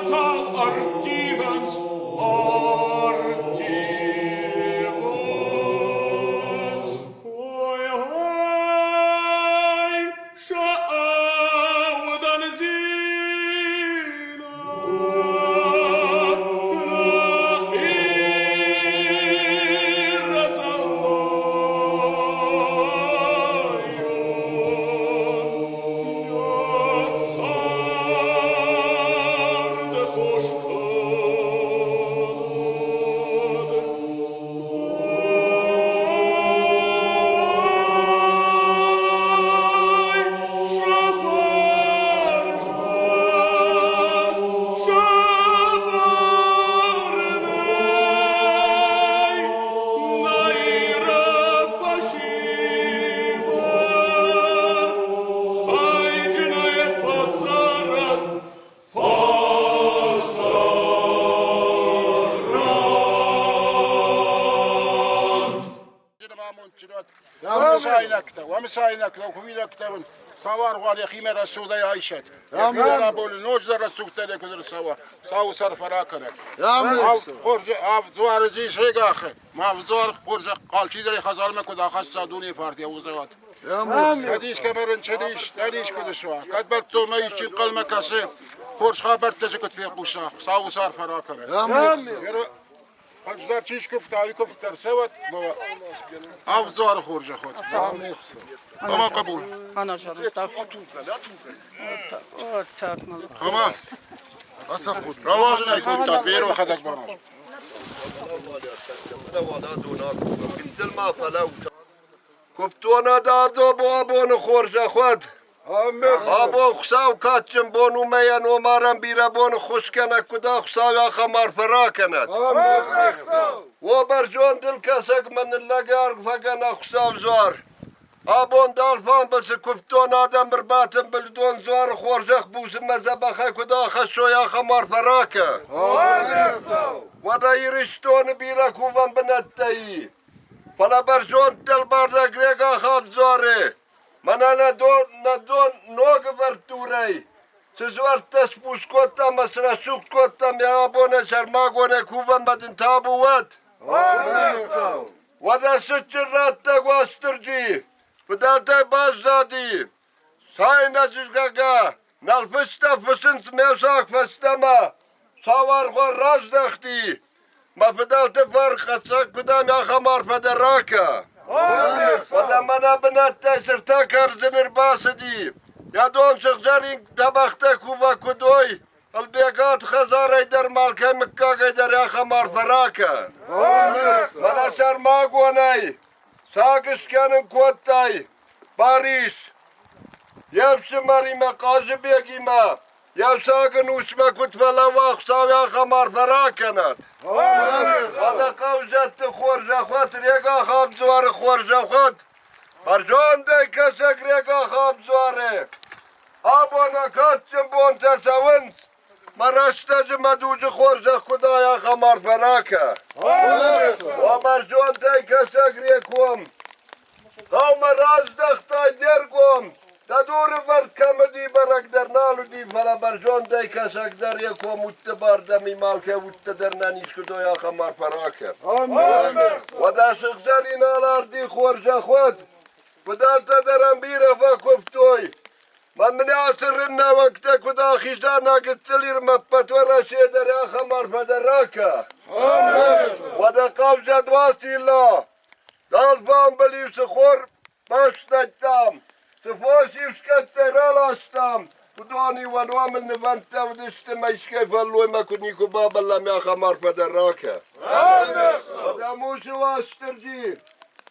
Мыстытау ӕрттивынц, ӕрттивынц. Ой-ой, сӕ аудӕн Уамысайнӕгтӕ, кувинӕгтӕ уын сауаргъуан йӕхимӕ рӕсугъдӕй айсӕд. Йӕхи ноджыдӕр рӕсугъддӕр куыд ӕрцӕуа, сау сӕр фӕракӕнӕд. Дзуары зисегахы, ма взуар хорзӕх алчидӕр йӕ хӕдзармӕ куыд ахӕсса дунейы фарн йӕ узӕлӕд. Кӕд искӕмӕ рынчын ис, дӕр искуыд суа, кӕд бӕлццонмӕ исчи ӕнхъӕлмӕ кӕсы, хорз хабӕрттӕ дзы куыд фехъуса, Хуыцауы сӕр фӕракӕнӕд. Хӕдзар чи скуывта, уый куывд ӕрцӕуӕд, Авдзуары хорзӕх уӕд. Ама хъӕбул. Ама. Рауадзын ӕй кодта, беро хӕдӕг бана. Куывдтон адӕдзо абоны хорзӕх уӕд! Абон Хуыцау кадджын бон у мӕ йӕ номарӕн бирӕ боны ххуысгӕнӕг куыд а Хуыцау ахӕм арфӕ ракӕнӕд! О бӕрзондыл кӕсӕг мӕ ныллӕг аргъ Хуыцау дзуар! Абон дӕлфамбысы куывддон адӕм ӕрбатымбыл дон дзуары хорзӕх бусынмӕ дзӕбӕхӕй куыд ахӕссой, ахӕм арфӕ ракӕ! Уӕдӕ Ирыстоны бирӕ кувӕн бынӕттӕ и. Фӕлӕ бӕрзонд дӕлбарлӕг Регахам дзуары, мӕнӕ нӕ дон, нӕ дон ног ӕвӕрд дурӕй, цы дзуӕрттӕ сбуц кодтам ӕмӕ срӕсугъд кодтам йӕ абонӕй сӕрмагонӕй кувӕнмӕ дын табу уӕд! Уӕдӕ цытджын раттӕг Уастырджи фыдӕлтӕй баззади, Сайнӕджызгӕгӕ нӕлфыстӕ фысынц ме взаг фӕстӕмӕ, сауаргъуӕ раздӕхти, мӕ фыдӕлты фӕрхӕцӕг куыдӕм ахӕм арфӕ дӕр ракӕ. Фӕлӕ мӕнӕ бынӕттӕй цыртӕ кӕрдзын ӕрбацыди, йӕ дон сыгъзӕрин тӕбӕгътӕ кувӕг куыд уой, Ӕлбегаты хӕдзарӕй дӕр ма алкӕй мыггагӕй дӕр ахӕм арфӕ ракӕ. Фӕлӕ сӕрмагонӕй саг скӕнын кодтай, Барис, йе фсымӕримӕ Хъазыбегимӕ йӕ саг ын усмӕ куыд фӕлӕууа, Хуыцау ахӕм арфӕ ракӕнӕд. Фӕлӕ хъӕузӕдты хорзӕх уӕд, Регахам дзуары хорзӕх уӕд, бӕрзондӕй кӕсӕг Регахам дзуары. Абон кадджын бонтӕ цӕуынц, Мӕ рӕстӕджы мӕ дуджы хорзӕх куыд ай, ахӕм арфӕ ракӕ. О бӕрзондӕй кӕсӕг Реком, хъӕумӕ раздӕхтай де ргом, дӕ дуры вӕрд кӕм уыди, бӕрӕг дӕр нал уыди, фӕлӕ бӕрзондӕй кӕсӕг дӕр Реком удты бар дӕм ималкӕ удты дӕр нӕ никуыдой ахӕм арфӕ ракӕ. Уӕдӕ сыгъзӕрин аларди хорзӕх уӕд, фыдӕлтӕ дӕр ӕм бирӕ фӕкуывтой, Мӕн мын ацы рыннӕуӕгтӕ куыд ахиза нӕ гыццыл Ирмӕ ӕппӕт Уӕрӕсе дӕр ахӕм арфӕ дӕр ракӕ. Уӕдӕ хъавзӕд Уацилла, дӕлфамбыл-иу цы хор баснадтам, цы фос-иу скъӕттӕй раластам, уыдон-иу ӕнуамыл нывӕндтӕ уыдысты мӕ искӕй фӕллоймӕ куыд никуы бабӕллӕм, ахӕм арфӕ дӕр ракӕ. Уӕдӕ мусы Уастырджи,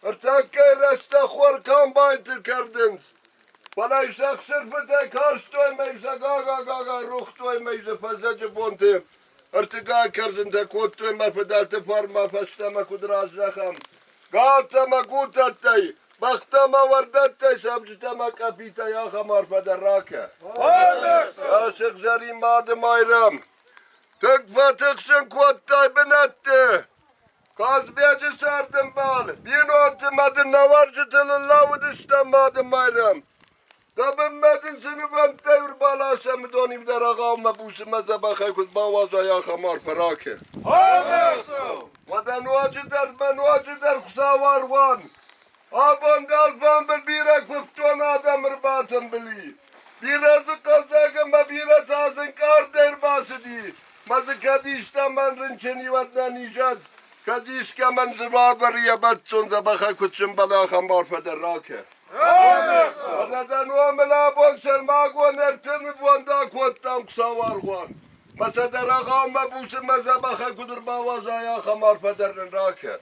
ӕртӕккӕйы рӕстӕг хор комбайнты кӕрдынц, Фӕлӕ сӕ хсырфытӕй карстой мӕ сӕ гага-гага рохтой мӕ сӕ фӕззӕджы бонты ӕртыгай кӕрдзынтӕ кодтой мӕ фыдӕлты фарнмӕ фӕстӕмӕ куыд раздӕхӕм. Галтӕ мӕ гутӕттӕй, бӕхтӕ мӕ уӕрдӕттӕй, сабджытӕ мӕ къӕпитӕй ахӕм арфӕ дӕр ракӕ. Сыгъзӕрин Мады Майрӕм, тынг фӕтыхсын кодтай бынӕтты, Казбеджы цардӕмбал, бинонты мады нӕуарджытыл лӕууыдыстӕм Мады Майрӕм. Дӕ бынмӕ дын цы нывӕндтӕ ӕрбаласӕм, уыдон-иу дӕ рӕгъаумӕ бусынмӕ дзӕбӕхӕй куыд бауадзай, ахӕм арфӕ ракӕ. Уӕдӕ ноджыдӕр мӕ ноджыдӕр Хуыцауы аргъуан! Абон дӕлфамбыл бирӕ куывддон адӕм ӕрбатымбыл и. Бирӕ дзы хъӕлдзӕг ӕмӕ бирӕ та дзы ӕнкъардӕй ӕрбацыди. Мӕ дзы кӕд истӕмӕн рынчын и, уӕд нӕ низӕд. Кӕд искӕмӕн дзы уавӕры йӕ бӕлццон дзӕбӕхӕй куыд сӕмбӕла, ахӕм арфӕ дӕр ракӕ. Фӕлӕ дӕ номыл абон сӕрмагонд ӕртынывонд акодтам Хуыцауы аргъуан. Мӕ сӕ дӕ рӕгъаумӕ бусы мӕ дзӕбӕхӕй куыд ӕрбауадзай, ахӕм арфӕ дӕр нын ракӕ.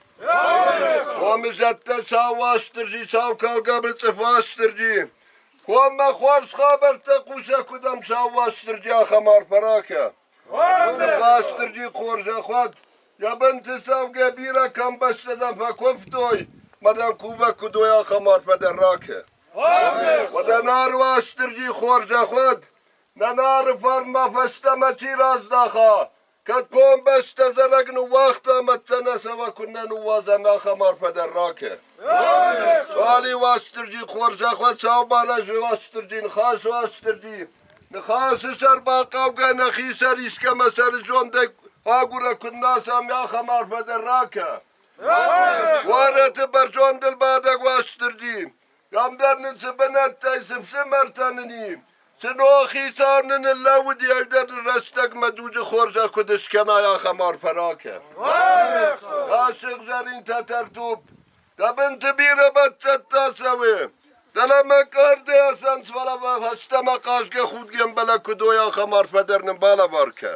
Комы зӕдтӕ сау Уастырджи, сау калгабыр цъыф Уастырджи. Коммӕ хорз хабӕрттӕ хъусӕг куыдӕм сау Уастырджи, ахӕм арфӕ ракӕ. Уастырджи хорзӕх уӕд, йӕ бынты цӕугӕ бирӕ комбӕстӕтӕм фӕкуывтой, мӕ дӕм кувӕг куыд уой, ахӕм арфӕ дӕр ракӕ. Уӕдӕ Нар Уастырджи хорзӕх уӕд, нӕ Нары фарнмӕ фӕстӕмӕ чи раздаха, кӕд комбӕстӕ зарӕг ныууагъта ӕмӕ цӕ нӕ цӕуа куыннӕ ныууадзӕм, ахӕм арфӕ дӕр ракӕ. Али Уастырджи хорзӕх уӕд, Саубарӕджы Уастырджи, Ныхас Уастырджи, Ныхасы сӕр бахъавгӕ нӕхи сӕр искӕмӕ сӕрызондӕй агурӕг куыннӕ сӕм ахӕм арфӕ дӕр ракӕ. Горӕты бӕрзондыл бадӕг Уастырджи, кӕмдӕр нын цы бынӕттӕй цы фсымӕртӕ нын и, цы ног хицау нын ныллӕууыди, ӕвдӕр рӕстӕгмӕ дуджы хорзӕх куыд скӕнай, ахӕм арфӕ ракӕ. Сыгъзӕрин тӕтӕртупп, дӕ бынты бирӕ бӕлццӕттӕ цӕуы, Дӕлӕмӕ кӕрдӕсӕн фӕлӕ фӕстӕмӕ хъазгӕ худгӕ ӕмбӕлӕг куыд уой, ахӕм арфӕ дӕр нын балӕвар кӕ.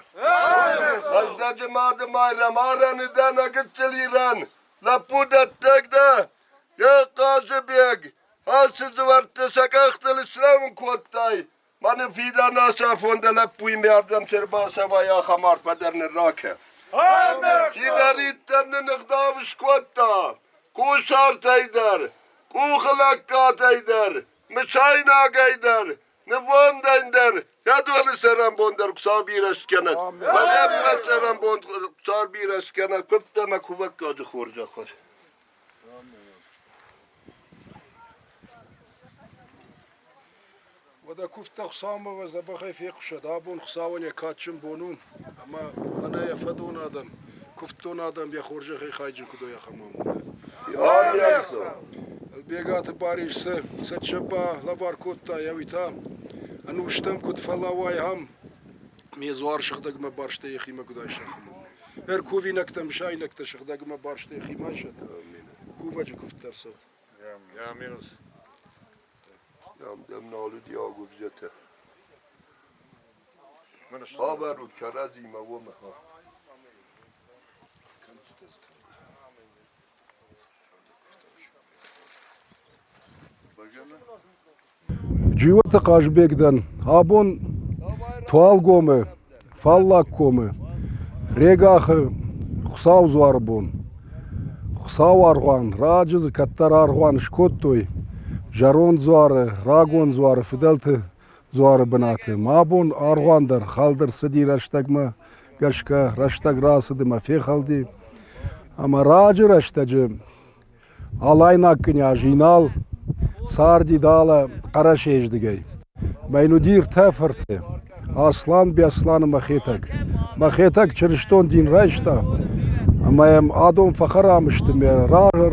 Фӕздӕджы мады Майрӕм арӕны дӕ нӕ гыццыл Ирӕн, лӕппу дӕттӕг дӕ, йӕ Хъазыбег, ацы дзуӕртты сӕ къӕхтыл слӕууын кодтай, мӕнӕ фидӕн ацафон дӕ лӕппуимӕ ардӕм цы ӕрбацӕуай, ахӕм арфӕ дӕр нын ракӕ. Чидӕриддӕр нын ӕгъдау скодта, кусартӕй дӕр, къухылӕггадӕй дӕр, мысайнагӕй дӕр, нывондӕн дӕр, кӕдоны цӕрӕнбон дӕр Хуыцау бирӕ скӕнӕд. Фӕлӕ ӕппӕт цӕрӕнбон Хуыцау бирӕ скӕнӕд, куывдтӕ ӕмӕ кувӕггаджы хорзӕх уӕд. Уӕдӕ куывдтӕ Хуыцаумӕ дзӕбӕхӕй фехъусӕд. Абон Хуыцауӕн йӕ кадджын бон у, ӕмӕ мӕнӕ йӕ фӕдон адӕм, куывддон адӕм йӕ хорзӕхӕй хайджын куыд уой, ахӕм амонд. Ӕлбегаты Барис цы цӕтсӕппа лӕвар кодта, йӕ уый та ӕнустӕм куыд фӕлӕууай ам, ме дзуар сыгъдӕгмӕ барстӕ йӕхимӕ куыд айса. Ӕркувинӕгтӕ, мысайнӕгтӕ сыгъдӕгмӕ барстӕ йӕхимӕ айсӕд. Кувӕджы куывдтӕ ӕрцӕуӕд. Дӕм нал уыди агуывзӕтӕ. Бавӕрут кӕрӕдзимӕ уымӕ. Джиоты Хъазбег дӕн. Абон Туалгомы, Фаллаг комы, Регахы Хуыцауы дзуары бон. Хуыцауы аргъуан, раджы дзы кӕддӕр аргъуан скодтой зӕронд дзуары, рагон дзуары, фыдӕлты дзуары бынаты. Мӕ абон аргъуан дӕр хӕлд ӕрцыди рӕстӕгмӕ гӕсгӕ, рӕстӕг рацыд ӕмӕ фехӕлди. Ӕмӕ раджы рӕстӕджы Алайнаг къняз Инал царди далӕ Хъӕрӕсейыздыгӕй. Мӕ йын уыди ӕртӕ фырты: Аслан, Беслан ӕмӕ Хетӕг. Мӕ Хетӕг чырыстон дин райста, ӕмӕ йӕм адон фӕхӕрам сты, мӕ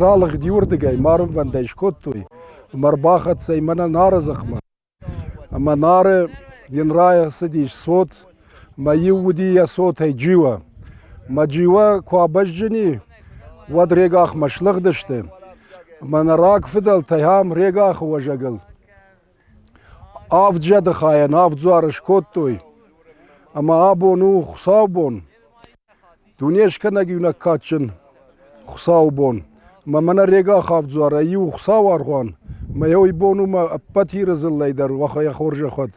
ралыгъди уырдыгӕй, марынвӕндӕй скодтой, ӕмӕ ӕрбахӕццӕ и мӕнӕ Нары дзыхъмӕ. Ӕмӕ Нары йын рацыдис цот, мӕ иу уыди йӕ цотӕй Джиуа. Мӕ Джиуа куы абӕзджын и, уӕд Регахмӕ слыгъдысты. Ӕмӕ нӕ рагфыдӕлтӕй ам Регахы уӕзӕгыл авд зӕды хайӕн авд дзуары скодтой. Ӕмӕ абон у Хуыцаубон. Дунескӕнӕг иунӕг кадджын Хуыцауы бон. Мӕ мӕнӕ Регахавд дзуарӕй иу Хуыцауы аргъуан, мӕ уый бон у мӕ ӕппӕт Иры дзыллӕй дӕр уӕ хорзӕх уӕд.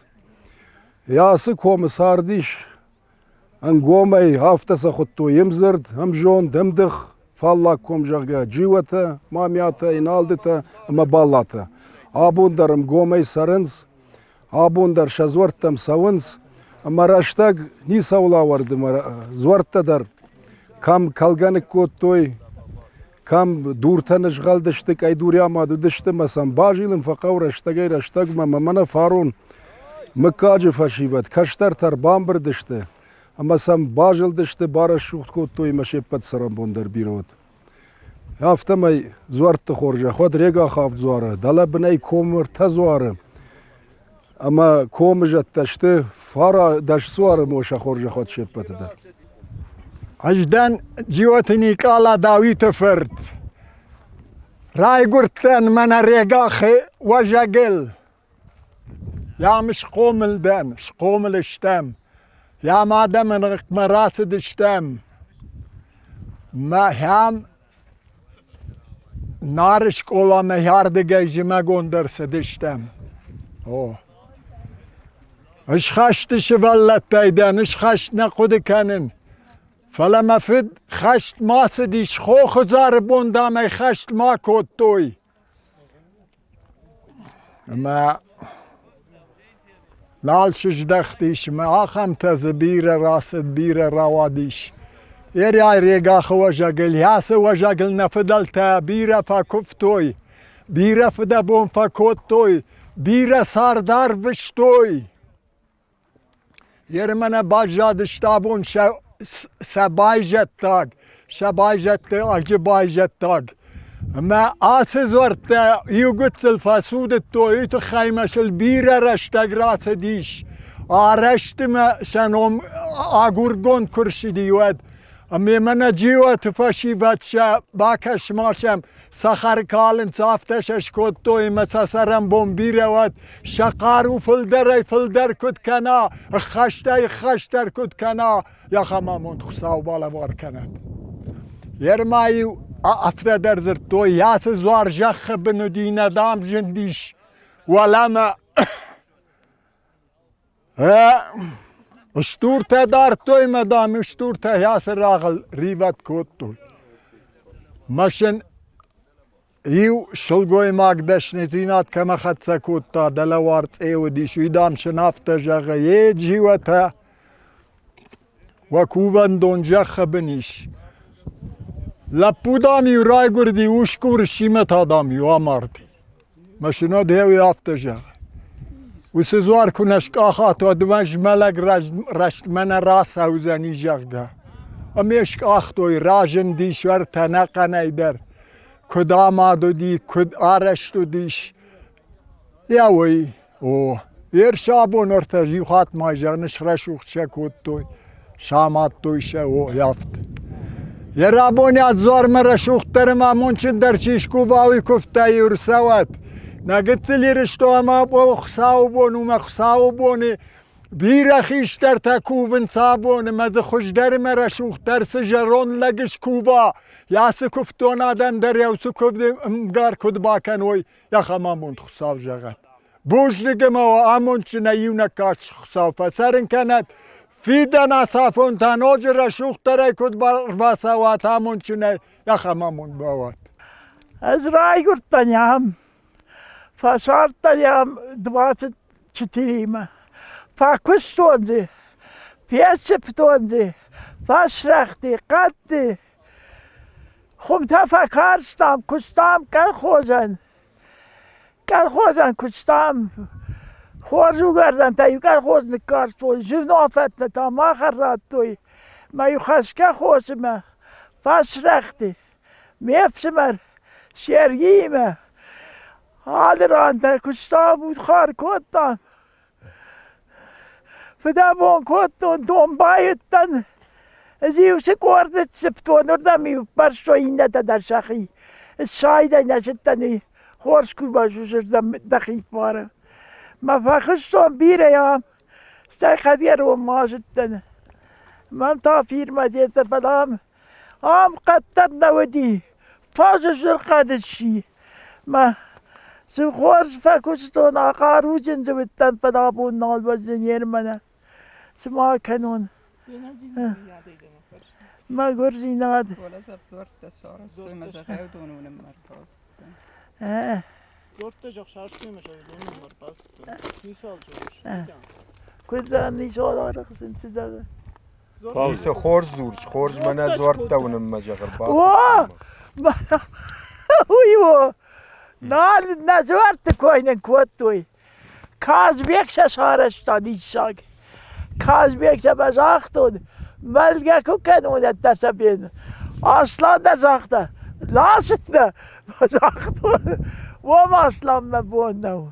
Йӕ ацы комы цардис ӕнгомӕй, афтӕ сӕ хуыдтой ӕмдзырд, ӕмзонд, ӕмдых, фаллаг ком, зӕгъгӕ, Джиуатӕ, Мамиатӕ, Иналдытӕ ӕмӕ Баллатӕ. Абон дӕр ӕмгомӕй цӕрынц, абон дӕр сӕ дзуӕрттӕм цӕуынц, ӕмӕ рӕстӕг ницӕуыл ауӕрды, ӕмӕ дзуӕрттӕ дӕр кӕм кӕлгӕ ныккодтой, Кӕм дуртӕ нызгъӕлдысты, къӕйдурӕмад уыдысты мӕ сӕм базилын фӕхъӕуы рӕстӕгӕй-рӕстӕгмӕ мӕ мӕнӕ фарон мыггаджы фӕсивӕд, кӕстӕртӕ ӕрбамбырд сты ӕмӕ сӕм базылдысты, барӕсугъд кодтой ӕмӕ се ппӕт цӕрӕнбон дӕр бирӕ уыд. Афтӕмӕй дзуӕртты хорзӕх уӕд Регахавд дзуары, дӕлӕ бынӕй комы ртӕ дзуары ӕмӕ комы зӕдтӕ сты фара дӕс дзуары мосӕ хорзӕх уӕд се ппӕты дӕр. Ӕз дӕн Джиоты Никъала Дауиты фырт. Райгуырдтӕн мӕнӕ Регахы уӕзӕгыл. Йам схъомыл дӕн, схъомыл стӕм. Йам адӕмы ныхмӕ рацыдыстӕм. Мӕ Нары скъоламӕ ардыгӕй зымӕгон дӕр цыдыстӕм. О. Ысхӕсты сывӕллӕттӕй дӕн, ысхӕст нӕ хъуыды кӕнын. Фӕлӕ мӕ фыд хӕст ма цыдис, хохы дзары бон дам ӕй хӕст ма кодтой. Ӕмӕ нал сыздӕхтис ӕмӕ ахӕмтӕ дзы бирӕ рацыд, бирӕ рауадис. Ерӕй Регахы уӕзӕгыл, ацы уӕзӕгыл нӕ фыдӕлтӕ бирӕ фӕкуывтой, бирӕ фыдӕбон фӕкодтой, бирӕ цард арвыстой. Ермӕнӕ баззадысты абон сӕ, сӕ байзӕддаг, сӕ байзӕддаджы байзӕддаг. Ӕмӕ ацы дзуӕрттӕ иу гыццыл фӕцудыдтой, уый тыххӕй ма сыл бирӕ рӕстӕг рацыдис. Арӕзты мӕ сӕ ном агургонд куы рцыди, уӕд. Ӕмӕ мӕнӕ Джиоты фӕсивӕд сӕ бакӕс-ма сӕм, цӕхӕр калынц, афтӕ сӕ скодтой ӕмӕ сӕ цӕрӕнбон бирӕ уӕд, сӕ хъару фылдӕрӕй-фылдӕр куыд кӕна, ӕххӕстӕй-ӕххӕстдӕр куыд кӕна, ахӕм амонд Хуыцау балӕвар кӕнӕд. Ермӕ-иу афтӕ дӕр дзырдтой, ацы дзуар зӕххы бын уыди, нӕ дам зындис, уӕлӕмӕ Стуртӕ дардтой мӕ, дам, стуртӕ ацы рагъыл ривӕд кодтой. Мӕ сын иу сылгоймаг дӕсныдзинад кӕмӕ хӕццӕ кодта, дӕлӕуар цъе уыдис, уый, дам, сын афтӕ зӕгъы: Е, джиуӕтӕ, уӕ кувӕндон зӕххы бын ис. Лӕппу, дам-иу райгуырди усгур, симӕ та, дам-иу амарди. Машинӕ дӕуи афтӕ зӕгъы. Уыцы дзуар куы нӕ скъахат, уӕд мӕ змӕлӕг рӕстмӕ нӕ рацӕудзӕни, зӕгъгӕ. Ӕмӕ скъахтой, разындис ӕртӕ ӕнӕхъӕнӕй дӕр. Куыд амад уыди, куыд арӕзт уыдис. Йа уый, о. Ерсы абон ӕртӕ иу хатт ма зӕгъын, срӕсугъд сӕ кодтой, самадтой сӕ, о, афтӕ. Йӕ рабони дзуармӕ рӕсугъддӕр ӕмӕ амондджындӕр чи скува, уый куывдтӕ-иу ӕрцӕуӕд. Нӕ гыццыл Ирыстон ӕмӕ Хуыцауы бон у мӕ Хуыцауы боны бирӕ хистӕртӕ кувынц абон ӕмӕ дзы хуыздӕр ӕмӕ рӕсугъддӕр цы зӕронд лӕг скува, йӕ цы куывддон адӕм дӕр йӕ уыцы куывды ӕмгар куыд бакӕной, ахӕм амонд Хуыцау зӕгъӕд. Бузныг ӕмӕ уӕ амондджынӕй иунӕг каст Хуыцау фӕцӕрын кӕнӕд, фидӕн ацафон та ноджы рӕсугъддӕрӕй куыд ӕрбацӕуат амондджынӕй, ахӕм амонд бауат. Ӕз райгуырдтӕн ам, фӕцардтӕн ам 24-мӕ. Фӕкуыстон дзы, фесӕфтон дзы, фӕсрӕгъты, хъӕдты. Хуымтӕ фӕкарстам, куыстам колхозӕн. Колхозӕн куыстам, хорз уыгӕрдӕнтӕ-иу колхоз ныккарстой, зынофӕттӕ та махӕн радтой. Мӕ-иу хӕсгӕ хосимӕ фӕсрӕгъты ме фсымӕр Сергиимӕ алы ран дӕр куыстам, удхар кодтам. Фыдӕбон кодтон, домбайыдтӕн. Ӕз-иу цы къорды сыфтон, уырдӕм-иу ӕппӕрстой иннӕтӕ дӕр сӕхи. Сайдӕй нӕ зыдтӕн, хорз куы базузырдӕм дӕхи ппары. Мӕ фӕхызтон бирӕ ам, стӕй хъӕдгӕрон ма зыдтӕн. Мӕн та фирмӕ деттӕ, фӕлӕ ам, ам хъӕддӕр нӕ уыди, фӕзы зырхъӕд сси. Мӕ цы хорз фӕкуыстон, ахъаруджын дзы уыдтӕн, фӕлӕ абон нал вӕззын ермӕнӕ. Цы ма кӕнон? Мӕгуырдзинад. Куыд ницуал арӕхсын, цы зӕгъы? Иса хорз дзурыс, хорз мӕнӕ дзуӕрттӕ уынынмӕ зӕгъ О! Уый у! Нал нӕ дзуӕртты кой нын кодтой. Казбек сӕ сарӕзта диссаг. Казбек сӕ загътон, мӕлгӕ куы кӕнон ӕддӕ сӕ фен. Аслан дӕр загъта, ласыт нӕ. Загътон, уым Аслан мӕ бон нӕу.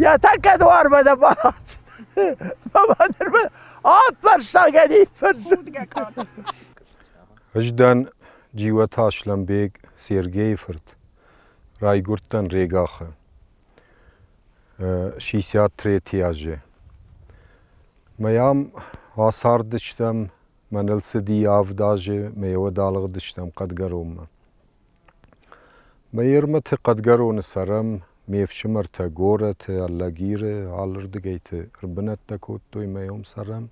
Йӕ тӕккӕ дуармӕ нӕ баласыд. Аппӕрста Ӕз дӕн Джиоты Аслӕнбег Сергейы фырт. Райгуырдтӕн Регахы. 63 азы. Мӕ ам ацардыстӕм, мӕныл цыди авд азы, мӕ уӕд алыгъдыстӕм Хъӕдгӕронмӕ. Мӕ Ермӕты Хъӕдгӕроны цӕрӕм, ме фсымӕртӕ горӕты, Алагиры, алырдыгӕйты ӕрбынӕттӕ кодтой мӕ уым цӕрӕм.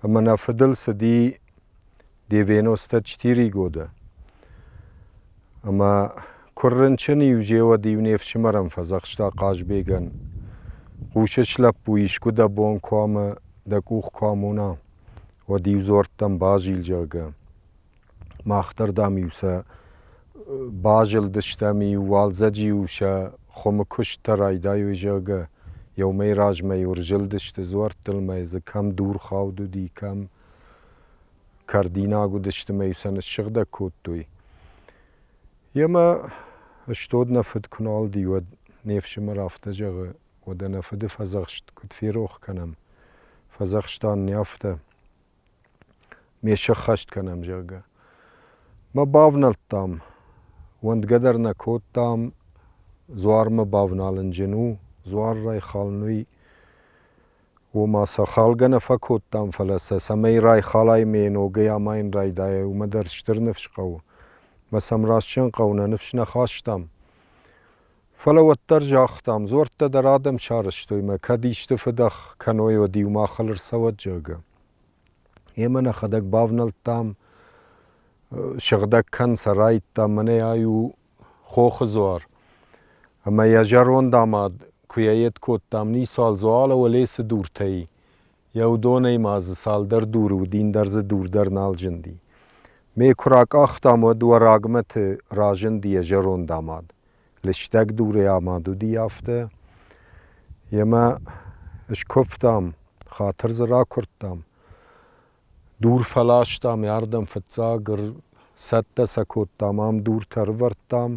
Ӕмӕ нӕ фыдыл цыди 94 года. Ӕмӕ куы рынчын-иу зеуӕд-иу не фсымӕрӕн фӕдзӕхста Хъазбегӕн: Хъусыс, лӕппу, искуы дӕ бон куы ӕмӕ дӕ къух куы амона, уӕд-иу дзуӕрттӕм базил, зӕгъгӕ. Мах дӕр, дам-иу сӕ базылдыстӕм-иу, уалдзӕджы-иу сӕ хуымы куысттӕ райдайой, зӕгъгӕ, еумӕй размӕ-иу ӕрзылдысты дзуӕрттыл мӕ дзы кӕм дур хауд уыди, кӕм кӕрдинаг уыдысты мӕ-иу сӕ ныссыгъдӕг кодтой. Емӕ стод нӕ фыд куы нал уыди, уӕд не фсымӕр афтӕ зӕгъы, уӕдӕ нӕ фыды фӕдзӕхст куыд ферох кӕнӕм, фӕдзӕхстан не афтӕ. Ме сӕххӕст кӕнӕм, зӕгъгӕ. Мӕ бавнӕлдтам, уӕндгӕ дӕр нӕ кодтам, дзуармӕ бавналынджын у, дзуар райхалын уый, ома сӕ халгӕ нӕ фӕкодтам, фӕлӕ сӕ цӕмӕй райхалай ме ногӕй амайын райдайай, уымӕ дӕр стыр ныфс хъӕуы. Мӕ сӕм растсӕн хъӕуы нӕ ныфс нӕ хастам. Фӕлӕ уӕддӕр загътам, дзуӕрттӕ дӕр адӕм сарӕзтой мӕ кӕд исты фыдӕх кӕной, уӕд-иу махыл ӕрцӕуӕд, зӕгъгӕ. Емӕ нӕхӕдӕг бавнӕлдтам, сыгъдӕг кӕн сӕ райдтам, мӕнӕ ай у хохы дзуар. Ӕмӕ йӕ зӕронд амад, куы йӕ йед кодтам, ницуал дзуалӕ уӕле цы дуртӕ и, йӕ уыдонӕй ма дзы цалдӕр дуры уыди, ӕндӕр дзы дур дӕр нал зынди. Ме куы ракъахтам, уӕд уӕрагмӕты разынди йӕ зӕронд амад. Лыстӕг дурӕй амад уыди афтӕ. Емӕ скуывтам, хатыр дзы ракуырдтам. Дур фӕластам, ардӕм фыццаг цӕттӕ сӕ кодтам, ам дуртӕ ӕрывӕрдтам.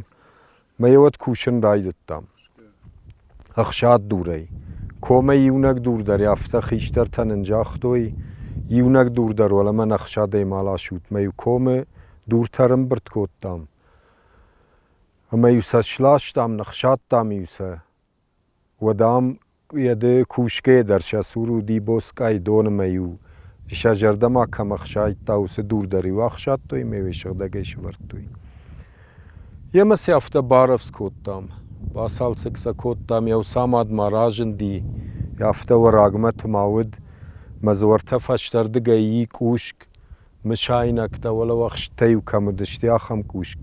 Мӕ уӕд кусын райдыдтам. Ӕхсад дурӕй. Комӕй иунӕг дур дӕр афтӕ хистӕртӕ нын загътой, иунӕг дур дӕр уӕлӕмӕ нӕ ӕхсадӕй ма ласут. Мӕ-иу комы дуртӕ ӕрӕмбырд кодтам. Ӕмӕ-иу сӕ сластам, ныхсадтам-иу сӕ. Уӕд ам йӕ ды кусгӕйӕ дӕр сӕ цур уыди боцкъайы дон ӕмӕ-иу сӕ зӕрдӕмӕ кӕм ӕхсайдта, уыцы дур дӕр-иу ӕхсадтой ӕмӕ-иу ӕй сыгъдӕгӕй сӕвӕрдтой. Емӕ сӕ афтӕ барӕвдз кодтам, бацалцӕг сӕ кодтам, йӕ усамад ма разынди, афтӕ уӕрагмӕты ма уыд, мӕ дзы уӕртӕ фӕстӕрдыгӕй и къуск, мысайнӕгтӕ уӕлӕуӕхсттӕ-иу кӕм уыдысты, ахӕм къуск.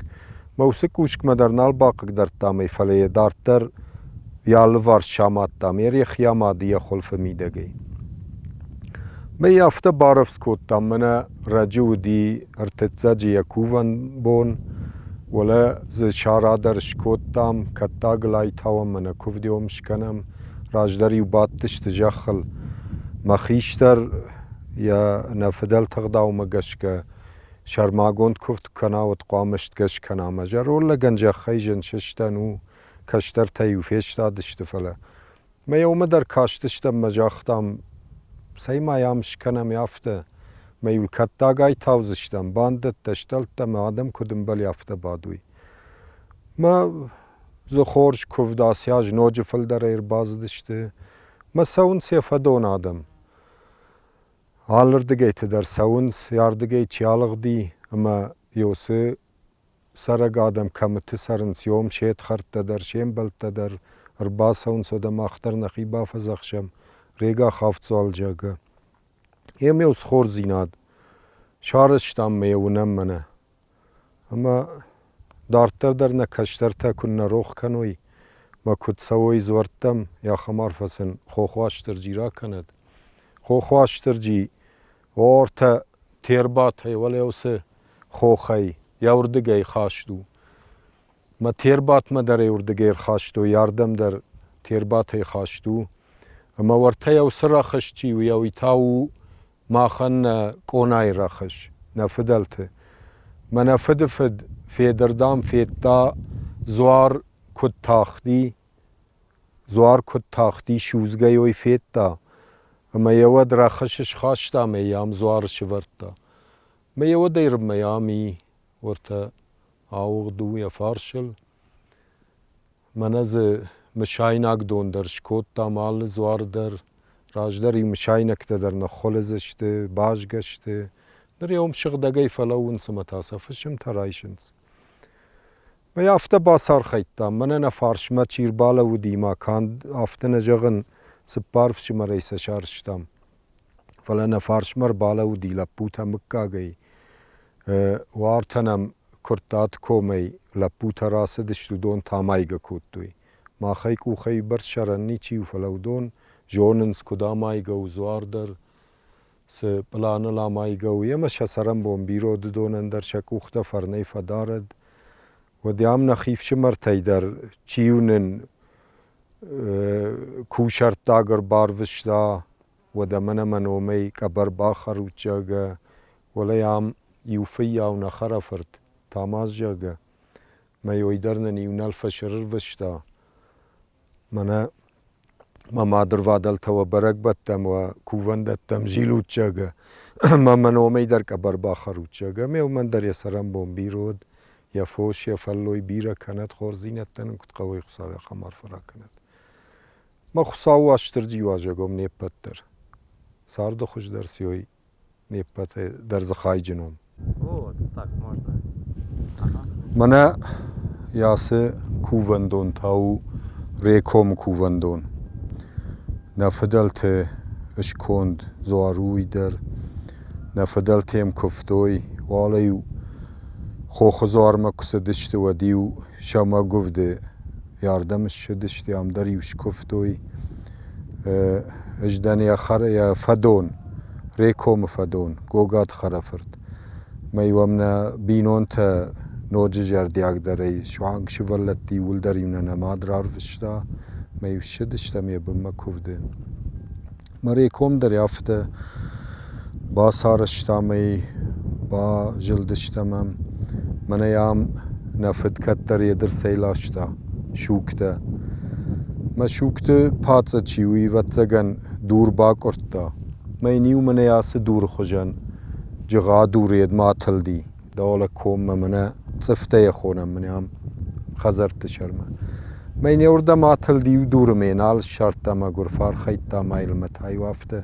Мӕ уыцы къускмӕ дӕр нал бахъыгдардтам ӕй, фӕлӕ йӕ дарддӕр йӕ алыварс самадтам, йӕ рехи амады йӕ хуылфы мидӕгӕй. Мӕ йӕ афтӕ барӕвдз кодтам, мӕнӕ рӕджы уыди ӕртыццӕджы йӕ кувӕн бон, уӕлӕ дзы сара дӕр скодтам, кӕттагыл айтауӕм мӕнӕ куывдиом скӕнӕм, раздӕр-иу бадтысты зӕххыл. Мӕ хистӕр йӕ нӕ фыдӕлты ӕгъдаумӕ гӕсгӕ сӕрмагонд куывд куы кӕна, уӕд хъуамӕ стгӕ скӕна. Мӕ зӕронд лӕгӕн зӕххӕй зын сыстӕн у, кӕстӕртӕ-иу фестадысты, фӕлӕ мӕ уымӕ дӕр кастыстӕм мӕ загътам, цӕй ма йӕм скӕнӕм афтӕ, мӕ-иу кӕттаг айтаудзыстӕм, бандӕттӕ, стӕлттӕ мӕ адӕм куыд ӕмбӕлы, афтӕ бадой. Мӕ дзы хорз куывд ацы аз ноджы фылдӕр ӕрбацыдысты, мӕ цӕуынц йӕ фӕдон адӕм. Алырдыгӕйты дӕр цӕуынц, ардыгӕй чи алыгъди ӕмӕ Иосы цӕрӕг адӕм кӕмыты цӕрынц, йом се дхӕрдтӕ дӕр, се мбӕлттӕ дӕр ӕрбацӕуынц, уӕдӕ мах дӕр нӕхи бафӕдзӕхсӕм, Рега хафтдзуал, зӕгъгӕ. Емеу хорздзинад сарӕзтам мӕ йӕ уынӕм мӕнӕ. Ӕмӕ дарддӕр дӕр нӕ кӕстӕртӕ куыннӕ рох кӕной мӕ куыд цӕуой дзуӕрттӕм, ахӕм арфӕ сын Хох Уастырджи ракӕнӕд. Хох Уастырджи. Ортӕ Тербатӕй уӕле уыцы хохӕй йӕ уырдыгӕй хаст у. Мӕ Тербатмӕ дӕр ӕй уырдыгӕй ӕрхастой, ардӕм дӕр Тербатӕй хаст у. Ӕмӕ уӕртӕ йӕ уыцы рӕхыс чи у, йӕ уый та у махӕн нӕ къонайы рӕхыс, нӕ фыдӕлты. Мӕ нӕ фыдыфыд Федыр, дам, федта дзуар куыд тахти, дзуар куыд тахти, судзгӕ йой федта, ӕмӕ йӕ уӕд рӕхыс схаста ӕмӕ йӕ ам дзуары сывӕрдта. Мӕ йӕ уӕд ӕрмӕ ам и, уӕртӕ ауыгъд у йӕ фарсыл. Мӕнӕ дзы мысайнаг дон дӕр скодтам алы дзуар дӕр. Раздӕр-иу мысайнӕгтӕ дӕр ныххуылыдз сты, базгӕ сты. Ныр йӕ уым сыгъдӕгӕй фӕлӕууынц ӕмӕ та сӕ фысымтӕ райсынц. Мӕ афтӕ бацархайдтам, мӕнӕ нӕ фарсмӕ чи рбалӕууыди ма канд афтӕ нӕ зӕгъын, цыппар фсымӕрӕй сӕ сарӕзтам. Фӕлӕ нӕ фарсмӕ ӕрбалӕууыди лӕппутӕ мыггагӕй. Уартӕ нӕм Куырттаты комӕй лӕппутӕ рацыдысты, уыдон та амайгӕ кодтой. Махӕй къухӕй бӕрц сӕрӕн ничи у, фӕлӕ уыдон зонынц, куыд амайгӕ у дзуар дӕр, цы пъланыл амайгӕ у, ӕмӕ сӕ цӕрӕнбон бирӕ уыд, уыдонӕн дӕр сӕ къухтӕ фӕрнӕй фӕдарӕд. Уӕд ам нӕхи фсымӕртӕй дӕр чи-иу нын кусӕрттаг ӕрбарвыста, уӕдӕ мӕнӕ мӕ номӕй къӕбӕр бахӕрут, зӕгъгӕ, уӕлӕ ам иу фыййау нӕ хӕрӕфырт Тамаз, зӕгъгӕ, мӕ уый дӕр нын иу нӕл фӕсырырвыста. Мӕнӕ мӕ мадырвадӕлтӕ уӕ бӕрӕгбӕттӕм, уӕ кувӕндӕттӕм зилут, зӕгъгӕ, ӕмӕ мӕ номӕй дӕр къӕбӕр бахӕрут, зӕгъгӕ, ӕмӕ уымӕн дӕр йӕ цӕрӕнбон бирӕ уыд, йӕ фос, йӕ фӕллой бирӕ кӕнӕд, хорздзинӕдтӕ нын куыд хъӕуой, Хуыцау ахӕм арфӕ ракӕнӕд. Мӕ Хуыцау Уастырджи уазӕгом не ппӕт дӕр. Царды хуыздӕр цы не ппӕт дӕр дзы хайджын уӕм. Вот, так можно. Мӕнӕ ацы кувӕндон та у Рекомы кувӕндон. Нӕ фыдӕлты сконд дзуар у уый дӕр. Нӕ фыдӕлтӕм куывтой, уӕлӕ-иу хохы дзуармӕ куы цыдысты, уӕд-иу сӕмӕгуывды ардӕм ссыдысты, ам дӕр-иу скуывтой. Ӕз дӕн йӕ, йӕ фӕдон, Рекомы фӕдон, Гогаты хӕрӕфырт. Мӕ-иу ӕм нӕ бинонтӕ ноджы зӕрдиагдӕрӕй суанг сывӕллӕтты иууылдӕр-иу нӕ нӕ мад рарвыста, мӕ-иу ссыдыстӕм йӕ бынмӕ куывды. Мӕ Реком дӕр афтӕ бацарӕзтам ӕй, базылдыстӕм ӕм. Мӕнӕ ам нӕ фыд кӕддӕр едырсӕй ласта сугтӕ. Мӕ сугты пацъа чи у, ӕвӕццӕгӕн, дур бакъуырдта. Мӕ йын-иу мӕнӕ ацы дуры хуызӕн джыгъа дур йедмӕ атылди. Дӕлӕ коммӕ мӕнӕ цъыфтӕ йӕ хонӕм мӕнӕ ам хӕдзӕртты сӕрмӕ. Мӕ йын уырдӕм атылди иу дуры мӕ нал ссардта мӕгуыр, фӕархайдта ма йыл мӕ та-иу афтӕ,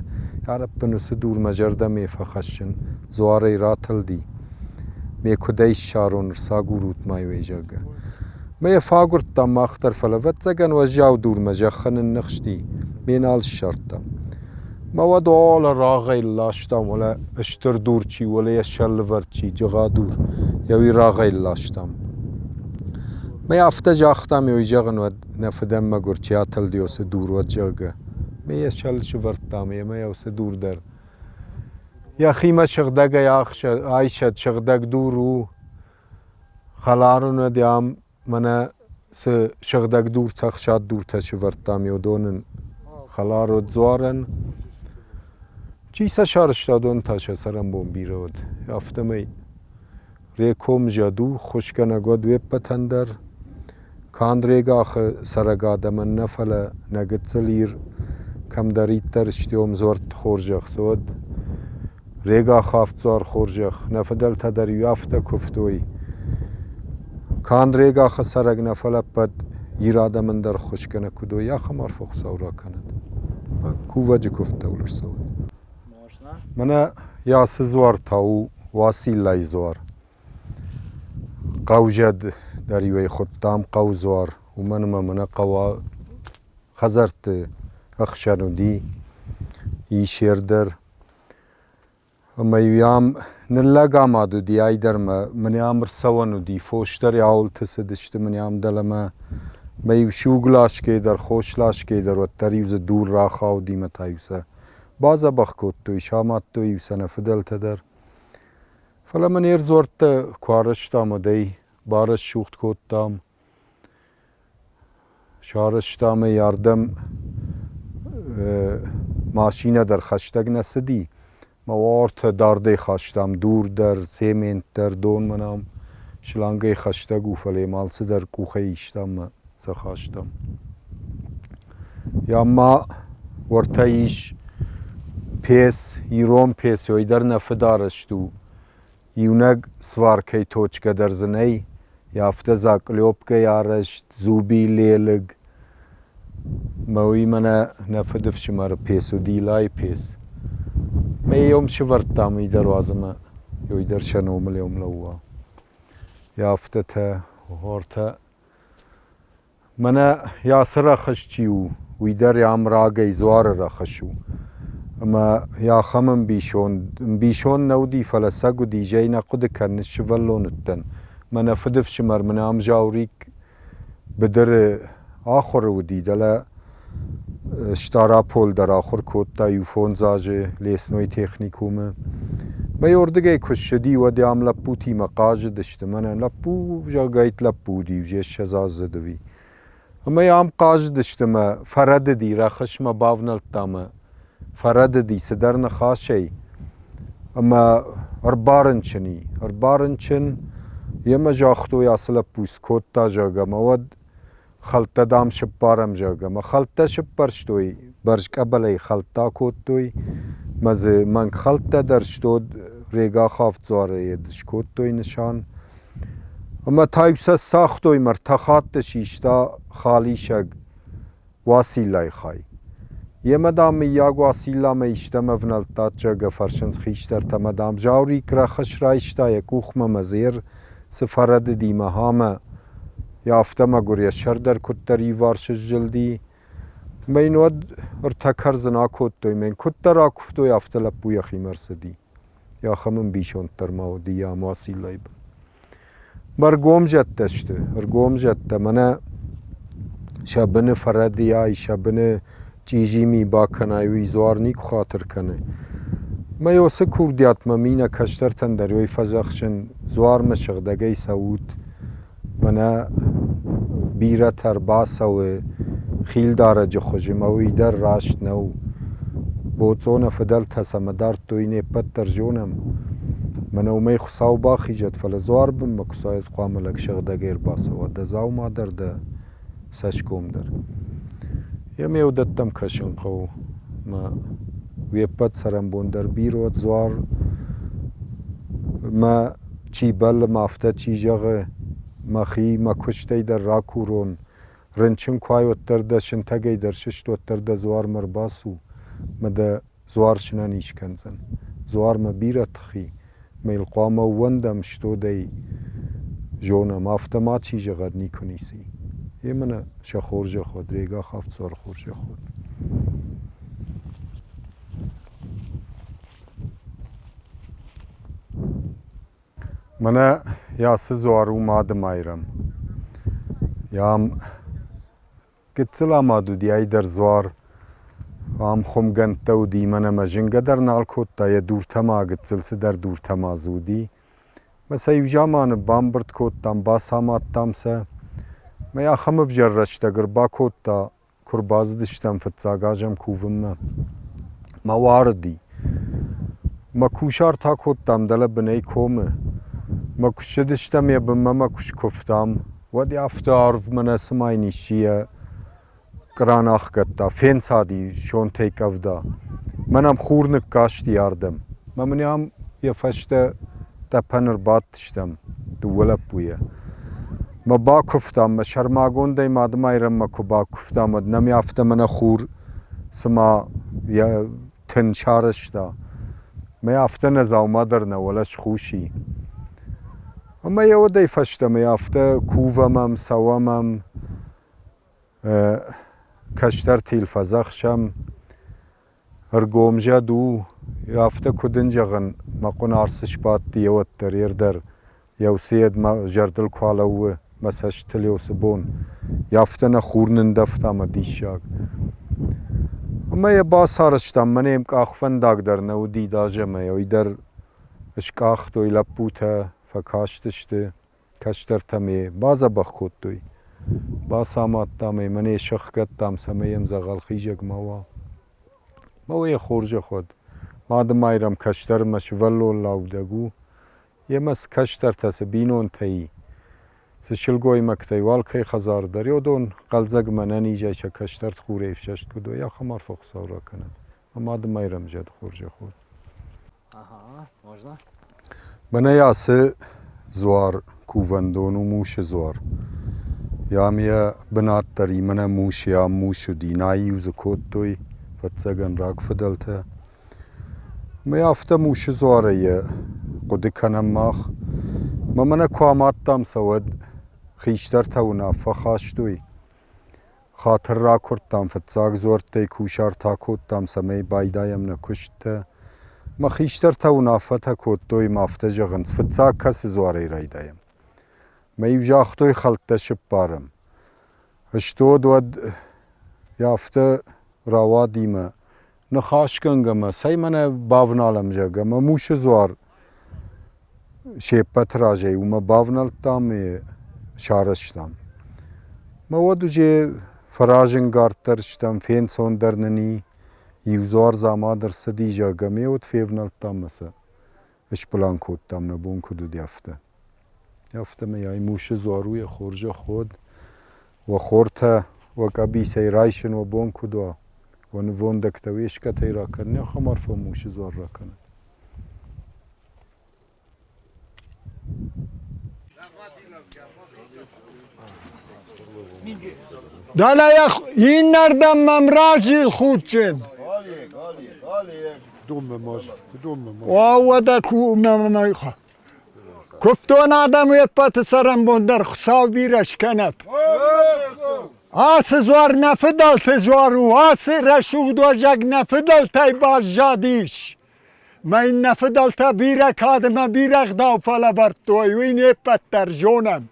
ӕрӕппын уыцы дур мӕ зӕрдӕмӕ фӕхӕссын, дзуарӕй ратылди. Ме куыдӕй ссарон, ӕрцагурут ма йӕ, зӕгъгӕ. Мӕ йӕ фӕагуырдтам мах дӕр, фӕлӕ ӕвӕццӕгӕн уӕззау дурмӕ зӕххӕн нынныхсти, ме нал ссардтам. Мӕ уӕд уӕлӕ рагъӕй ластам, уӕлӕ стыр дур чи, уӕлӕ йӕ сӕлвӕрд чи, джыгъа дур, йӕ уый рагъӕй ластам. Мӕ афтӕ загътам, уый зӕгъын, уӕд нӕ фыдӕн мӕгуыр чи атылди уыцы дур, уӕд зӕгъгӕ. Мӕ йӕ сӕл сывӕрдтам, ӕмӕ йӕ уыцы дур дӕр йӕхимӕ сыгъдӕгӕй айсӕд, сыгъдӕг дур у. Хӕлар ын уӕд ам мӕнӕ цы сыгъдӕг дуртӕ, ӕхсад дуртӕ сывӕрдтам, уыдон ын хӕлар уыд дзуарӕн. Чи сӕ сарӕзта, уыдон та сӕ цӕрӕнбон бирӕ уыд. Афтӕмӕй Реком зӕд у, ххуысгӕнӕг уӕд уе ппӕтӕн дӕр. Канд Регахы цӕрӕг адӕмӕн нӕ, фӕлӕ нӕ гыццыл Ир кӕмдӕриддӕр стьом дзуӕртты хорзӕх цы уӕд. Регахы авддзуар хорзӕх, нӕ фыдӕлтӕ дӕр-иу афтӕ куывтой. Канд Регахы цӕрӕг нӕ, фӕлӕ ӕппӕт Ир адӕмӕн дӕр ӕххуысгӕнӕг куыд уой, ахӕм арфӕ Хуыцау ракӕнӕд. Кувӕджы куывдтӕ уыл ӕрцӕуӕд. Мӕнӕ йӕ ацы дзуар та у Уациллайы дзуар. Хъӕузӕд дӕр-иу ӕй хуыдтам хъӕудзуар, уымӕн ӕмӕ мӕнӕ хъӕуа хӕдзӕртты ӕхсӕн уыди исер дӕр. Ӕмӕ-иу ам ныллӕг амад уыди ай дӕр мӕ мӕнӕ ам ӕрцӕуӕн уыди, фос дӕр ауылты цыдысты мӕнӕ ам дӕлӕмӕ. Мӕ-иу суг ласгӕ дӕр, хос ласгӕ дӕр, уӕддӕр-иу дзы дур рахауди мӕ та-иу сӕ. Бадзӕбӕх кодтой, самадтой-иу сӕ нӕ фыдӕлтӕ дӕр. Фӕлӕ мын не рдзуӕрттӕ куы арӕзтам, уӕд ӕй барӕсугъд кодтам. Сарӕзтам ӕй ардӕм, машинӕ дӕр хӕстӕг нӕ цыди. Мӕ уартӕ дардӕй хастам дур дӕр, цемент дӕр, дон мӕн ам шлангӕй хӕстӕг у, фӕлӕ йӕм алцыдӕр къухӕй истам мӕ сӕ хастам. Йа ма уӕртӕ ис пец, ирон пец, уый дӕр нӕ фыдарӕзт у. Иунӕг сваркӕй точкӕ дӕр дзы нӕй, афтӕ заклепкӕй арӕзт, зуби лелыг. Мӕ уый мӕнӕ нӕ фыдыфсымӕры пец уыди, Илайы пец. Мӕ йӕм сывӕрдтам уый дӕр уадз ӕмӕ уый дӕр сӕ номыл ӕм лӕууа. Афтӕтӕ, хортӕ. Мӕнӕ ацы рӕхыс чи у, уый дӕр ам рагӕй дзуары рӕхыс у. Ӕмӕ ахӕм ӕмбисонд, ӕмбисонд нӕ уыди, фӕлӕ сӕг уыди, зӕй нӕ хъуыды кӕнын, сывӕллон уыдтӕн. Мӕнӕ фыдыфсымӕр мын ам Заурик быдыры ахуыры уыди, дӕлӕ Стъараполь дӕр ахуыр кодта иу-фондз азы лесной техникумы. Мӕ уырдыгӕй куы ссыди, уӕд ам лӕппутимӕ хъазыдысты. Мӕнӕ лӕппу, зӕгъгӕ, лӕппу уыди, уже 20-аздзыд уый. Ӕмӕ ам хъазыдысты мӕ фӕрӕдыди, рӕхысмӕ бавнӕлдта мӕ фӕрӕдыди цыдӕр ныхасӕй ӕмӕ ӕрбарынчын и. Ӕрбарынчын, йемӕ загътой, ацы лӕппу скодта, зӕгъгӕ, ӕмӕ уӕд хӕлттӕ, дам, сыппарӕм, зӕгъгӕ, ӕмӕ хӕлттӕ сыппӕрстой, бӕрз къӕбӕлӕй хӕлттӕ акодтой, мӕ дзы мӕнг хӕлттӕ дӕр стод регахавддзуары йед скодтой нысан. Ӕмӕ та-иу сӕ цагътой мӕ ӕртӕ хатты систа халисӕг Уациллайы хай. Йемӕ, дам, мыййаг Уацилламӕ истӕмӕ ӕвнӕлдтат, зӕгъгӕ, фӕрсынц хистӕртӕ ӕмӕ, дам, Заурик рӕхыс райста йӕ къухмӕ мӕ дзер цы фӕрӕдыди мӕ хамӕ, йӕ афтӕ мӕгуыр йӕ сӕр дӕр куыддӕр иуварс сзылди. Мӕ йын уӕд ӕртӕ кӕрдзын акодтой, мӕ йын куыддӕр акуывтой, афтӕ лӕппу йӕхимӕ ӕрцыди. Ахӕм ӕмбисонд дӕр ма уыди ам Уациллайы бын. Ӕргом зӕдтӕ сты, ӕргом зӕдтӕ. Мӕнӕ сӕ быны фӕрӕдийай, сӕ быны чъизи ми бакӕнай, уый дзуар никуы хатыр кӕны. Мӕ уыцы курдиатмӕ минӕ кӕстӕртӕн дӕр уый фӕдзӕхсын, дзуармӕ сыгъдӕгӕй цӕут. Мӕнӕ бирӕтӕ ӕрбацӕуы хилдарӕджы хуызы мӕ уый дӕр раст нӕу. Боцъо нӕ фыдӕлтӕ цӕмӕ дардтой, не ппӕт дӕр зонӕм. Мӕнӕ уымӕй Хуыцау бахизӕд, фӕлӕ дзуары бынмӕ куы цӕуай, хъуамӕ лӕг сыгъдӕгӕй ӕрбацӕуа, дӕ дзаума дӕр, дӕ цӕсгом дӕр. Йе ме уыдӕттӕм кӕсын хъӕуы мӕ уе ппӕт цӕрӕнбон дӕр бирӕ уӕд дзуар мӕ чи бӕллы мӕ афтӕ чи зӕгъы, мӕхи мӕ куыстӕй дӕр ракурон, рынчын куы уай, уӕддӕр дӕ сынтӕгӕй дӕр сыст, уӕддӕр дӕ дзуармӕ ӕрбацу мӕ дӕ дзуар сынӕниз кӕндзӕн. Дзуармӕ бирӕ тых и, мӕ йыл хъуамӕ ӕууӕндӕм, стодӕй зонӕм, афтӕ мачи зӕгъӕд никуы ницы и. Емынӕ сӕ хорзӕх уӕд, регахавд дзуар хорзӕх уӕд. Мӕнӕ ацы дзуар у Мады Майрӕм. Ам гыццыл амад уыди ӕйдӕр дзуар. Ам хуымгӕндтӕ уыди, мӕнӕ мӕ зынгӕ дӕр нал кодта, йӕ дуртӕ ма гыццыл цыдӕр дуртӕ ма дзы уыди. Мӕ сӕ иу заманы бамбырд кодтам, бацамадтам сӕ. Мӕ ахӕм ӕвзӕр рӕстӕг ӕрбакодта, Куы рбацыдыстӕм фыццаг азӕм кувынмӕ, мӕ уарыди. Мӕ кусарт акодтам дӕлӕ бынӕй комы. Мӕ куы ссыдыстӕм йӕ бынмӕ мӕ куы скуывтам, уӕд афтӕ арв мӕнӕ цыма йын исчи йӕ къран ахгӕдта, фенцади сонтӕй къӕвда. Мӕн ӕм хур ныккасти ардӕм. Мӕ мын ам йӕ фӕстӕ тъӕпӕн ӕрбадтыстӕм дыууӕ лӕппуйӕ. Мӕ бакуывтам, мӕ сӕрмагондӕй Мадымайрӕммӕ куы бакуывтам, уӕд нӕм афтӕ мӕнӕ хур цыма йӕ тын сарӕзта. Мӕ афтӕ нӕ дзаума дӕр нӕ уӕлӕ схус и. Ӕмӕ йӕ уӕдӕй фӕстӕмӕ афтӕ кувӕм ӕм, цӕуӕм ӕм, кӕстӕртыл фӕдзӕхсӕм. Ӕргомзӕд у, афтӕ куы дын зӕгъын, мӕ хъуын арц сбадти еуӕддӕр ердӕр, еуцыйӕд мӕ зӕрдыл куы алӕууы, мӕ цӕстытыл еуцы бон, афтӕ нӕ хур нындӕвта мӕ диссаг. Ӕмӕ йӕ бацарӕзтам, мӕнӕ йӕм къахвӕндаг дӕр нӕ уыди даже ӕмӕ йӕ уый дӕр скъахтой лӕппутӕ, фӕкастысты, кӕстӕртӕм ӕй бадзӕбӕх кодтой. Бацамадтам ӕй, мӕнӕ йӕ сӕхгӕдтам, цӕмӕй йӕм дзӕгъӕлхизӕг ма уа. Мӕ уый йӕ хорзӕх уӕд. Мадымайрӕм кӕстӕрмӕ сывӕллон лаудӕг у, Йемӕ цы кӕстӕртӕ, цы бинонтӕ и, цы сылгоймӕгтӕй, уал кӕй хӕдзары дӕр, уыдон хъӕлдзӕг ӕмӕ ӕнӕнизӕй сӕ кӕстӕрты хурӕй ӕфсӕст куыд уой, ахӕм арфӕ Хуыцау ракӕнӕд. Мӕ мады Майрӕм зӕды хорзӕх уӕд. Ага, можно? Мӕнӕ ацы дзуар кувӕндон у Мусы дзуар. Ам йӕ бынат дӕр и, мӕнӕ мус, ам мус уыди, най-иу дзы кодтой, ӕвӕццӕгӕн, рагфыдӕлтӕ. Мӕ афтӕ мусы дзуарӕй йӕ хъуыды кӕнӕм мах. Мӕ мӕнӕ куы амадтам сӕ, уӕд хистӕртӕ уынаффӕ хастой. Хатыр ракуырдтам, фыццаг дзуӕрттӕй кусарт акодтам, цӕмӕй байдайӕм нӕ куысттӕ. Мӕ хистӕртӕ уынаффӕтӕ кодтой ӕмӕ афтӕ зӕгъынц, фыццаг кӕцы дзуарӕй райдайӕм? Мӕ-иу загътой хӕлттӕ сыппарӕм. Стод уӕд афтӕ рауади мӕ ныхасгӕнгӕ мӕ цӕй мӕнӕ бавналӕм, зӕгъгӕ, мӕ мусы дзуар се ппӕты разӕй уымӕ бавнӕлдтам ӕмӕ сарӕзтам. Мӕ уӕд уже фӕразӕнгарддӕр стӕм, фенцондӕр нын и, иу дзуар дзы амад ӕрцыди, зӕгъгӕ, ме уӕд февнӕлдтам ӕмӕ сӕ спълан кодтам, нӕ бон куыд уыди, афтӕ. Афтӕмӕй ай мусы дзуар у, йӕ хорзӕх уӕд. Уӕ хортӕ, уӕ къӕбицӕй райсын уӕ бон куыд уа, уӕ нывондӕгтӕ уе скъӕтӕй ракӕнын, ахӕм арфӕ мусы дзуар ракӕнӕд. Дӕлӕ иннӕрдӕм мӕм разил худджын. Уӕдӕ Куывддон адӕм уе ппӕты цӕрӕнбон дӕр Хуыцау бирӕ скӕнӕд. Ацы дзуар нӕ фыдӕлты дзуар у, ацы рӕсугъд уӕзӕг нӕ фыдӕлтӕй баззадис. Мӕ йын нӕ фыдӕлтӕ бирӕ кад ӕмӕ бирӕ ӕгъдау фӕлӕвӕрдтой, уый не ппӕт дӕр зонӕм.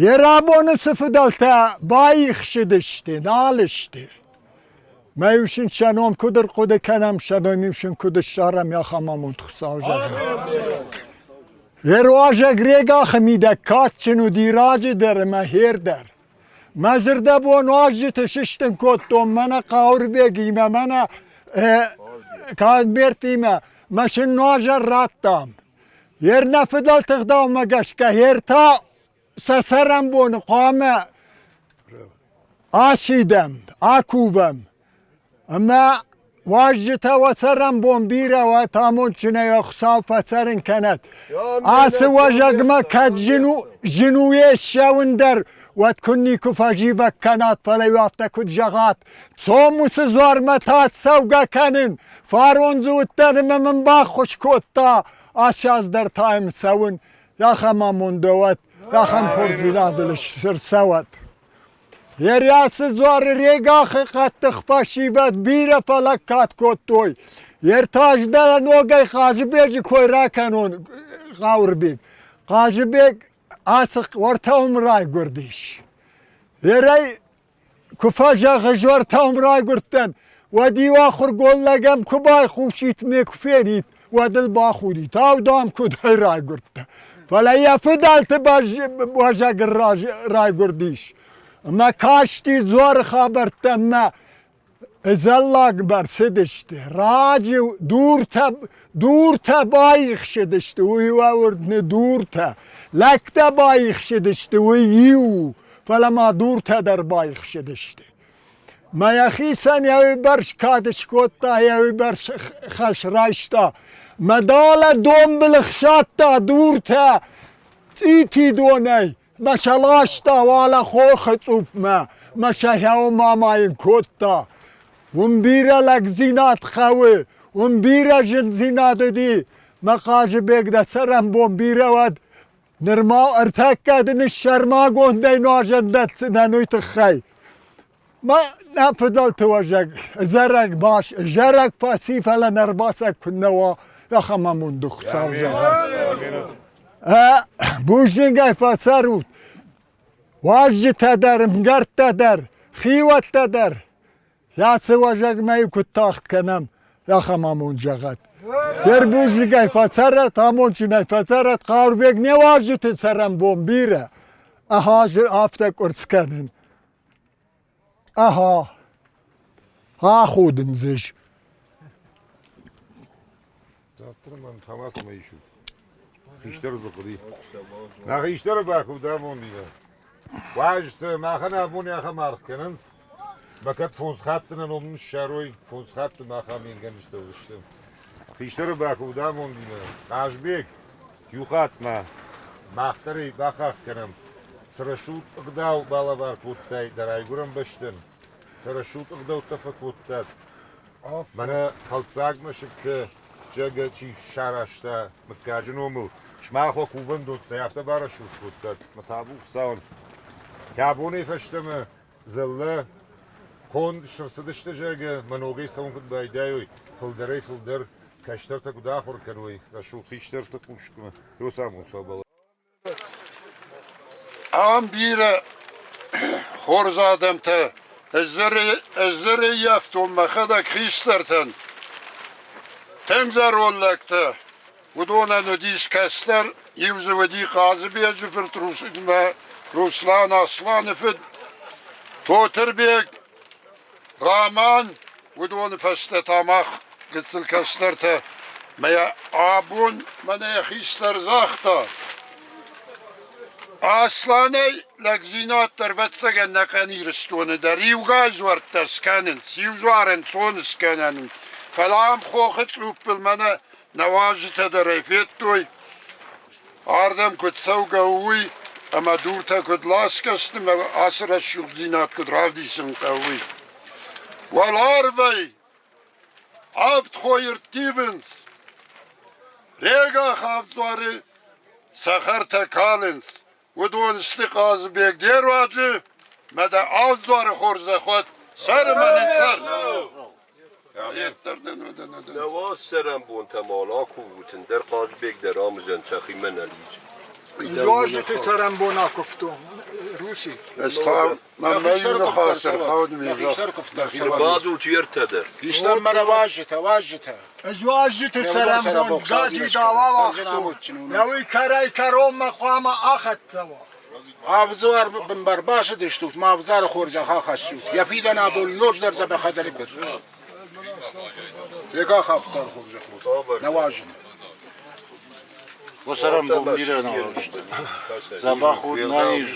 Йе рабоны цы фыдӕлтӕ баихсыдысты, нал сты. Мӕ-иу сын сӕ ном куыд ӕрхъуыды кӕнӕм, сӕ ном-иу сын куыд ссарӕм, ахӕм амонд Хуыцау зӕгъӕд. Йе руазӕг Регахы мидӕг кадджын уыди раджы дӕр ӕмӕ хер дӕр. Мӕ зӕрдӕбон уазджыты сыстын кодтон мӕнӕ Хъауырбегимӕ, мӕнӕ Калмбертимӕ, мӕ сын нуазӕн радтам. Йе нӕ фыдӕлты гъдаумӕ гӕсгӕ йе ртӕ сӕ цӕрӕнбоны хъуамӕ асидӕм, акувӕм. Ӕмӕ уазджытӕ уӕ цӕрӕнбон бирӕ уӕт, амондджынӕй уӕ Хуыцау фӕцӕрын кӕнӕд. Ацы уӕзӕгмӕ кӕд зын у, зын у йе ссӕуын дӕр, уӕд куы никуы фӕзивӕг кӕнат, фӕлӕ-иу афтӕ куыд зӕгъат, цом уыцы дзуармӕ та цӕугӕ кӕнын, фарон дзы уыдтӕн ӕмӕ мын баххуыс кодта, ацы аз дӕр та йӕм цӕуын, ахӕм амонд уӕд, ахӕм хорздзинадыл ӕрцӕуӕд. Ериацы дзуары Регахы хъӕддых фӕсивӕд бирӕ фӕлӕггад кодтой. Ертаз дӕр ногӕй Хъазыбеджы кой ракӕнон, Хъауырбег. Хъазыбег ацы уӕртӕ уым райгуырдис. Ерӕй куы фӕзӕгъыс, уӕртӕ уым райгуырдтӕн, уӕд-иу ахуыргонд лӕгӕм куы байхъусит ме куы фенид, уӕд ыл бахудит, ау, дам, куыдӕй райгуырдтӕ. Фӕлӕ йӕ фыдӕлты уӕзӕгы раз райгуырдис. Ӕмӕ касти дзуары хабӕрттӕм мӕ ӕдзӕллагмӕ рцыдысты. Раджы дуртӕ, дуртӕ баихсыдысты, уый уӕуырдны дуртӕ. Лӕгтӕ баихсыдысты, уый иу у, фӕлӕ ма дуртӕ дӕр баихсыдысты. Мӕ йӕхицӕн йӕ уыйбӕрц кад скодта, йӕ уыйбӕрц хӕс райста. Мӕ далӕ донбылы хсадта дуртӕ цъитидонӕй, мӕ сӕ ласта уӕлӕ хохы цъупмӕ, мӕ сӕ хӕуы амайын кодта. Уым бирӕ лӕгдзинад хъӕуы, уым бирӕ зындзинад уыди. Мӕ Хъазыбег дӕ цӕрӕнбон бирӕ уӕд, Нырма ӕртӕккӕ дын сӕрмагондӕй нуазӕн дӕтдзынӕн уый тыххӕй. Мӕ нӕ фыдӕлты уӕзӕг зарӕг бас, зарӕг фӕци, фӕлӕ нӕ ӕрбацӕг куыннӕ уа, ахӕм амонды Хуыцау зӕгъӕд. Бузныгӕй фӕцӕрут, уазджытӕ дӕр, ӕмгӕрттӕ дӕр, хиуӕттӕ дӕр. Ацы уӕзӕгмӕ-иу куыд тагъд кӕнӕм, ахӕм амонд зӕгъӕд. Гербузникӕй фӕцӕрӕт, амондджынӕй фӕцӕрӕт, Хъауырбег не уазджыты цӕрӕнбон бирӕ. Аха, афтӕ къуырцц кӕнын. Аха, аходын дзы. Дарддӕр мӕм тамацмӕ исут. Хистӕр дзы хъуыди. Нӕ хистӕры бакуывд амондимӕ. Уазджытӕ махӕн абон ахӕм аргъ кӕнынц, мӕ кӕд фондз хатты нӕ ном ссарой, фондз хатты мах ам ингӕнджытӕ уыдзысты. Хистӕры бакуывд амондимӕ. Хъазбег, иу хатт ма мах дӕр ӕй бахахх кӕнӕм, цы рӕсугъд ӕгъдау балӕвар кодтай дӕ райгуырӕн бӕстӕн, цы рӕсугъд ӕгъдӕуттӕ фӕкодтат, Мӕнӕ хӕлддзаг мӕсыгты зӕгъгӕ чи сарӕзта мыггаджы номыл, сымах уӕ кувӕндоттӕй афтӕ барӕсугъд кодтат, мӕ табу Хуыцауӕн. Абонӕй фӕстӕмӕ дзыллӕ конд сырцыдысты, зӕгъгӕ, мӕ ногӕй цӕуын куыд байдайой, фылдӕрӕй-фылдӕр кӕстӕртӕ куыд ахуыр кӕной, рӕсугъд хистӕрты хъусгӕ, Хуыцау Хуыцау Ам бирӕ хорз адӕмтӕ ӕззӕрӕййӕфтон мӕхӕдӕг хистӕртӕн. Тынг зӕронд лӕгтӕ. Уыдонӕн уыдис кӕстӕр, иу дзы уыди Хъазыбеджы фырт Руслан Асланы фыд, Тотырбег, Раман, уыдоны фӕстӕ та мах гыццыл кӕстӕртӕ мӕ абон мӕнӕ йӕ хистӕр загъта, Асланӕй лӕгдзинад дӕр ӕвӕццӕгӕн ӕнӕхъӕн Ирыстоны дӕр иугай дзуӕрттӕ скӕнынц, иу дзуар ӕнцон скӕнӕн у. Фӕлӕ ам хохы цъуппыл мӕнӕ нӕ уазджытӕ дӕр ӕй федтой, Ардӕм куыд цӕугӕ у, уый ӕмӕ дуртӕ куыд ласгӕ сты ӕмӕ ацы рӕсугъддзинад куыд равдисын хъӕуы, уый. Уӕларвӕй авд хойы рттивынц, Регах авд дзуары цӕхӕртӕ калынц. Уыдон сты Хъазыбег де руаджы, мӕ дӕ авд дзуары хорзӕх уӕд, цӕр ӕмӕ нын цӕр! Нӕуӕз цӕрӕнбонтӕ ма акувут, ӕндӕр Хъазбег дӕр амызӕн сӕхимӕ нӕ лидзы. Уазджыты цӕрӕнбон акуывтон, Руси. Ӕз та мӕнмӕ иу ныхас ӕрхауд ме Бадут уӕртӕ дӕр. Хистӕр мӕ уазджытӕ, уазджытӕ. Ӕз уазджыты цӕрӕнбон гаджидау ауагътон, нӕуый кӕрӕй-кӕронмӕ хъуамӕ ахӕццӕ уа. Ӕвзӕр бынбар бацыдыстут, ма ӕвзӕры хорзӕх ахӕссут. Йӕ фидӕн абон ноджыдӕр дзӕбӕхӕдӕр Тегах ӕфтар хорзӕх нӕ уарзын. Уыцӕрӕн бон бирӕ нал уыдысты. Дзӕбӕх уыд нӕниз.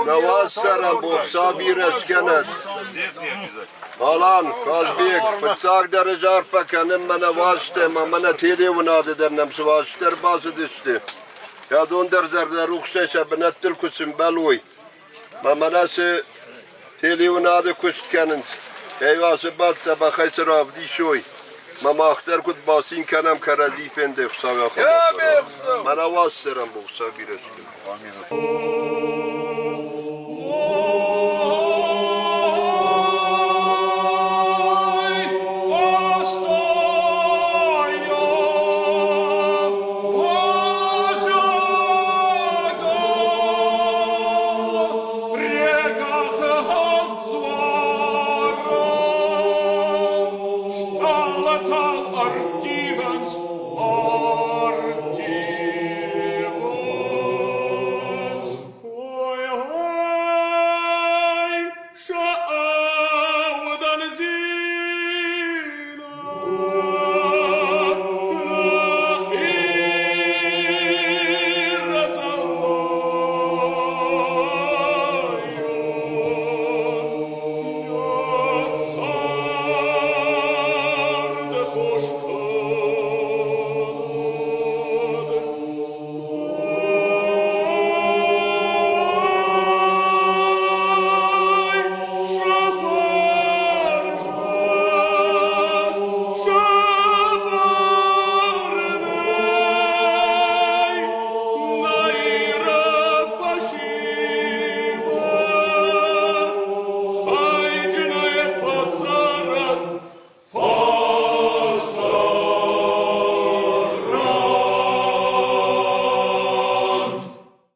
Нӕуӕдз цӕрӕнбон сабирӕ скӕнӕд. Алан, Казбек, фыццагдӕр ӕз арфӕ кӕнын мӕнӕ уазтӕ ӕмӕ мӕнӕ телеуынады дӕр нӕм цы уазджытӕ ӕрбацыдысты. Кӕдон дӕр зӕрдӕрухсӕй сӕ бынӕттыл куы сымбӕлой. Мӕ мӕнӕ цы телеуынады куыст кӕнынц, ӕй ацы бадт дзӕбӕхӕй цы равдисой. Мӕ мах дӕр куыд бацин кӕнӕм кӕрӕдзи фендӕй Хуыцауӕй. Мӕнӕ уаз цӕрӕнбон Хуыцау бирӕ скӕнӕд.